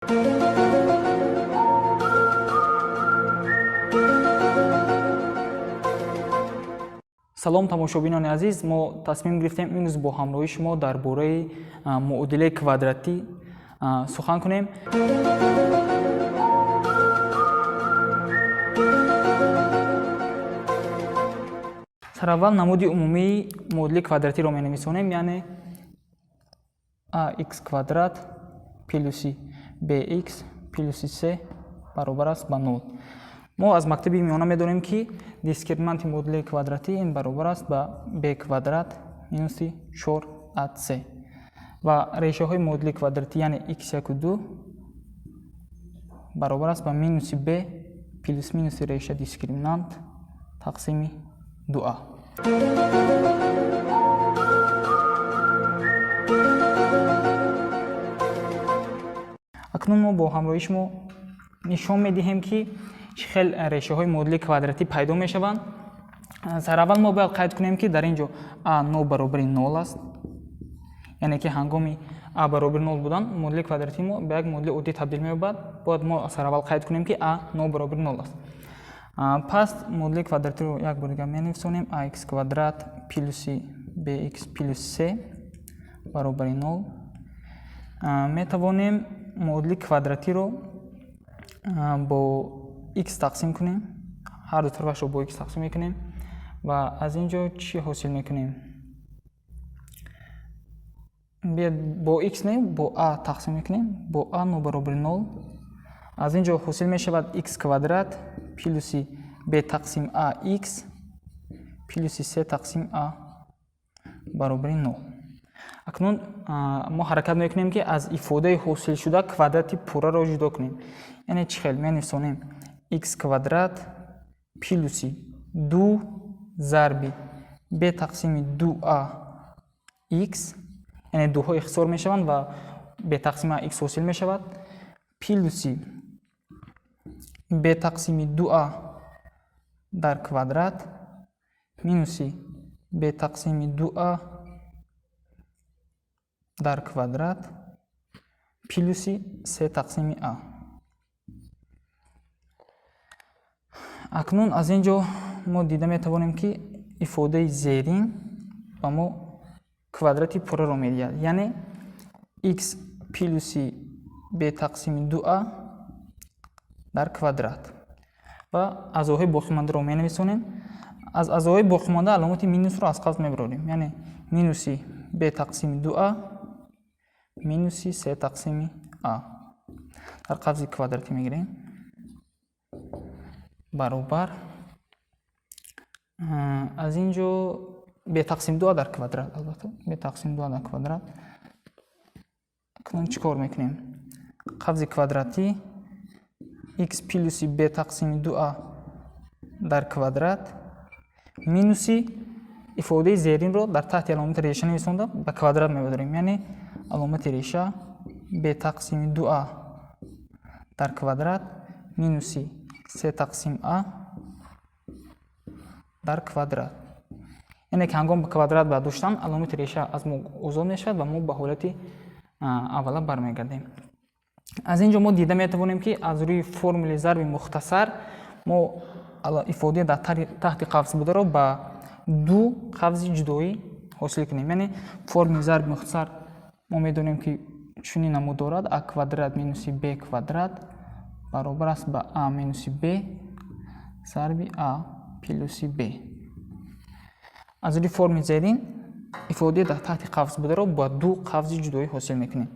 Салом, тамошобинони азиз. Мо тасмим гирифтем имрӯз бо ҳамроҳи шумо дар бораи муодилаи квадратӣ сухан кунем. Сараввал намуди умумии муодилаи квадратиро менависонем, яъне ax квадрат плюси bx плюси c баробар аст ба 0. Мо аз мактаби миёна медонем, ки дискриминанти муодилаи квадратӣ ин баробар аст ба b квадрат минуси 4ac ва решаҳои муодилаи квадратӣ, яъне x1 2 баробар аст ба минуси b плюс минуси реша дискриминант тақсими 2a. Акнун мо бо ҳамроҳи шумо нишон медиҳем, ки чӣ хел решаҳои муодилаи квадратӣ пайдо мешаванд. Сараввал мо бояд қайд кунем, ки дар ин ҷо а нобаробари нол аст, яъне ки ҳангоми а баробари нол будан муодилаи квадратии мо ба як муодилаи оддӣ табдил меёбад. Бояд мо сараввал қайд кунем, ки а нобаробари нол аст. Пас муодилаи квадратиро як бор дигар менависонем: ax квадрат плюси bx плюс c баробари нол. Метавонем муодилаи квадратиро бо x тақсим кунем, ҳар ду тарафашро бо x тақсим мекунем ва аз ин ҷо чӣ ҳосил мекунем? Биёд, бо x не, бо a тақсим мекунем, бо a нобаробари нол. Аз ин ҷо ҳосил мешавад x квадрат плюси b тақсим a x плюси c тақсим a баробари нол. Акнун мо ҳаракат мекунем, ки аз ифодаи ҳосилшуда квадрати пурраро ҷудо кунем. Яъне чӣ хел менависонем? X квадрат плюси 2 зарби b тақсими 2a x, яъне дуҳо ихтисор мешаванд ва b тақсими a x ҳосил мешавад, плюси b тақсими 2a дар квадрат минуси b тақсими 2a дар квадрат плюси c тақсими а. Акнун аз ин ҷо мо дида метавонем, ки ифодаи зерин ба мо квадрати пурраро медиҳад, яъне x плюси b тақсими 2a дар квадрат, ва аъзоҳои боқимондаро менависонем. Аз аъзоҳои боқимонда аломати минусро аз қавс мебарорем, яъне минуси b тақсими 2a минуси c тақсими а дар қавси квадратӣ мегирем, баробар. Аз ин ҷо b тақсим 2a дар квадрат, албатта b тақсим 2a дар квадрат. Акнун чӣ кор мекунем? Қавзи квадратӣ x плюси b тақсими 2a дар квадрат минуси ифодаи зеринро дар таҳти аломати реша нависонда ба квадрат мебарорем, яъне аломати реша b тақсими 2a дар квадрат минуси c тақсим а дар квадрат. Яъне ки ҳангом ба квадрат бардоштан аломати реша аз мо озод мешавад ва мо ба ҳолати аввала бармегардем. Аз ин ҷо мо дида метавонем, ки аз рӯи формули зарби мухтасар мо ифодаи дар таҳти қавс бударо ба ду қавзи ҷудоӣ ҳосил кунем. Яъне формули зарби мухтасар мо медонем, ки чунин намуд дорад: а квадрат минуси б квадрат баробар аст ба а минуси б зарби а плюси б. Аз рӯи формули зерин ифодаи дар таҳти қавс бударо ба ду қавзи ҷудоӣ ҳосил мекунем.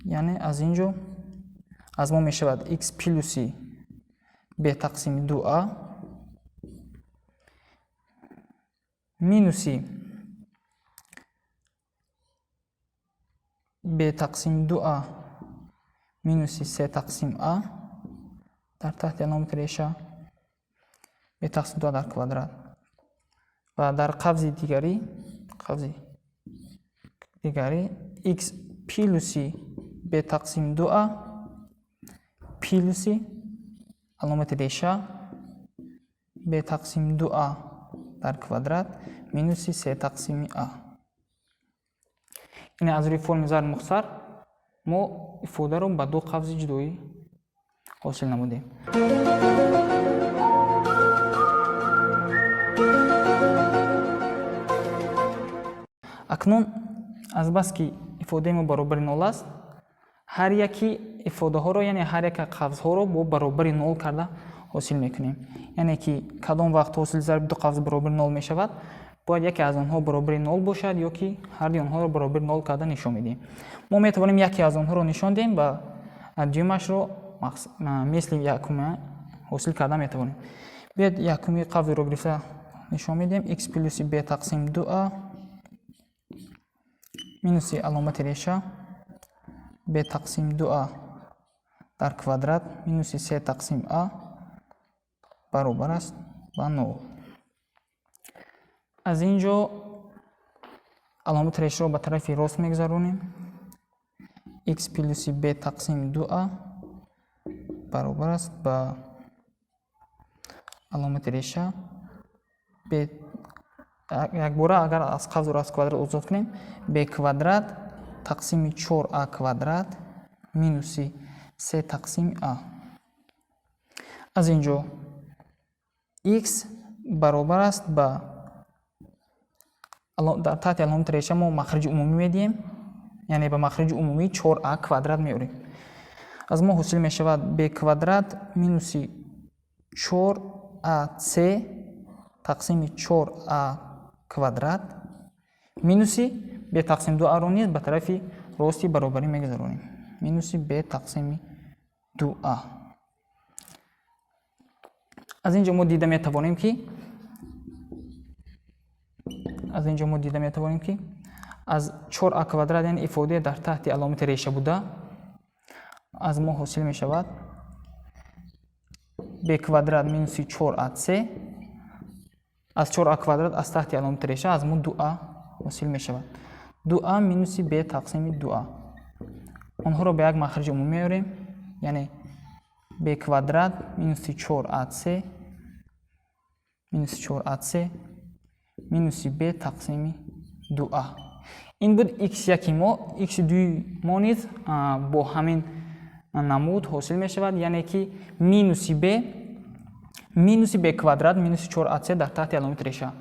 Яъне аз ин ҷо аз мо мешавад x плюси b тақсими 2a минуси b тақсими 2a минуси c тақсим а дар таҳти аломати реша b тақсим 2a дар квадрат ва дар қавзи дигари x плюси b тақсим 2a плюси аломати реша b тақсим 2a дар квадрат минуси c тақсими а. Яъне аз рӯи формули зарби мухтасар Мо ифодаро ба ду қавзи ҷудоӣ ҳосил намудем. Акнун азбаски ифодаи мо баробари нол аст, ҳар яки ифодаҳоро, яъне ҳар яка қавзҳоро бо баробари нол карда ҳосил мекунем. Яъне ки кадом вақт ҳосили зарби ду қавз баробари нол мешавад, бояд яке аз онҳо баробари нол бошад ё ки ҳарди онҳоро баробари нол карда нишон медиҳем. Мо метавонем яке аз онҳоро нишон диҳем ва дуюмашро мисли якума ҳосил карда метавонем. Биёед якуми қавзро гирифта нишон медиҳем. X плюси b тақсим 2a минуси аломати реша b тақсим 2a дар квадрат минуси c тақсим a баробар аст ба 0. Аз ин ҷо аломати решаро ба тарафи рост мегузаронем. X плюси b тақсим 2a баробар аст ба аломати реша b. Якбора агар аз қавзро аз квадрат озод кунем, b квадрат тақсими 4a квадрат минуси c тақсими a. Аз ин ҷо x баробар аст ба дар таҳти аломати реша мо махраҷи умумӣ медиҳем, яъне ба махраҷи умумӣ 4a квадрат меорем. Аз мо ҳосил мешавад b квадрат минуси 4ac тақсими 4a квадрат минуси b тақсим 2a-ро низ ба тарафи рости баробарӣ мегузаронем. Минуси b тақсими 2a. Аз ин ҷо мо дида метавонем ки аз 4a квадрат, яъне ифодаи дар таҳти аломати реша буда, аз мо ҳосил мешавад b квадрат минуси 4ac аз 4a квадрат аз таҳти аломати реша аз мо 2a ҳосил мешавад. 2a минуси b тақсими 2a. Онҳоро ба як махраҷи умумӣ меорем, яъне b квадрат минуси 4ac минуси 4ac минуси b тақсими 2a. Ин буд x1 мо. x2 мо низ бо ҳамин намуд ҳосил мешавад, яъне ки минуси b минуси b квадрат минуси 4ac дар таҳти аломати реша.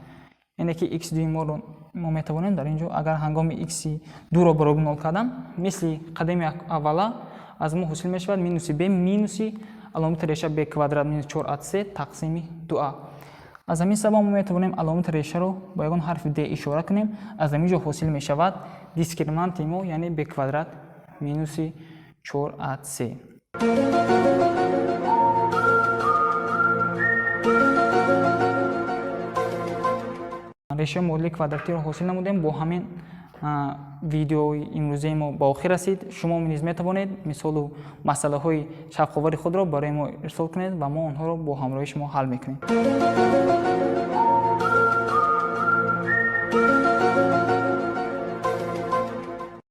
Яъне ки x2 моро мо метавонем дар ин ҷо агар ҳангоми x2-ро баробар нол кардам, мисли қадами аввала аз мо ҳосил мешавад минуси b минуси аломати реша b квадрат минус 4ac тақсими 2a. Аз ҳамин сабаб мо метавонем аломати решаро бо ягон ҳарфи d ишора кунем. Аз ҳамин ҷо ҳосил мешавад дискриминанти мо, яъне b квадрат минуси 4ac. Решаи муодили квадратиро ҳосил намудем. Бо ҳамин видеои имрӯзаи мо ба охир расид. Шумо низ метавонед мисолу масъалаҳои шавқовари худро барои мо ирсол кунед ва мо онҳоро бо ҳамроҳии шумо ҳал мекунем.